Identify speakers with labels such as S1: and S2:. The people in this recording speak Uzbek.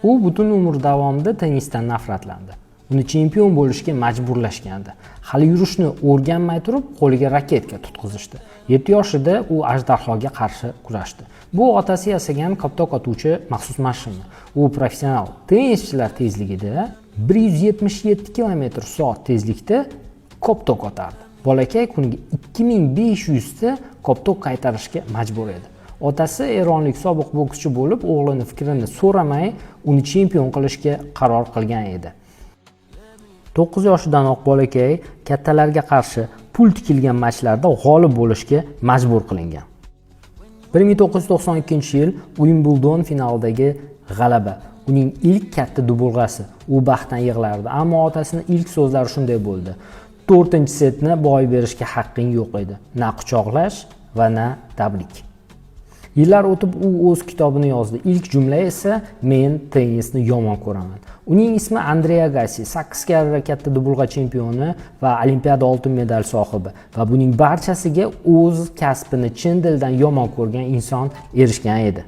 S1: U butun umr davomida tennisdan nafratlandi. Uni chempion bo'lishga majburlashgandi. Hali yurishni o'rganmay turib, qo'liga raketka tutqizishdi. 7 yoshida u ajdarhoga qarshi kurashdi. Bu otasi yasagan koptok otuvchi maxsus mashina. U professional tennischilar tezligida 177 km/soat tezlikda koptok otardi. Bolakay kuniga 2500 ta koptok qaytarishga majbur edi. Otasi eronlik sobiq bokschi bo'lib, o'g'lini fikrini so'ramay, uni chempion qilishga qaror qilgan edi. 9 yoshidanoq bolakay kattalarga qarshi pul tikilgan matchlarda g'olib bo'lishga majbur qilingan. 1992-yil Uimbldon finalidagi g'alaba uning ilk katta dubulg'asi. U baxtdan yig'lardi, ammo otasining ilk so'zlari shunday bo'ldi: "4-setni boy berishga haqqing yo'q edi. Na quchoqlash va na tabrik." Yillar o'tib u o'z kitobini yozdi. Ilk jumla esa: "Men tennisni yomon ko'raman." Uning ismi Andre Agassi, 8 karra katta dubulg'a chempioni va Olimpiada oltin medal sohibi, va buning barchasiga o'z kasbini chin dildan yomon ko'rgan inson erishgan edi.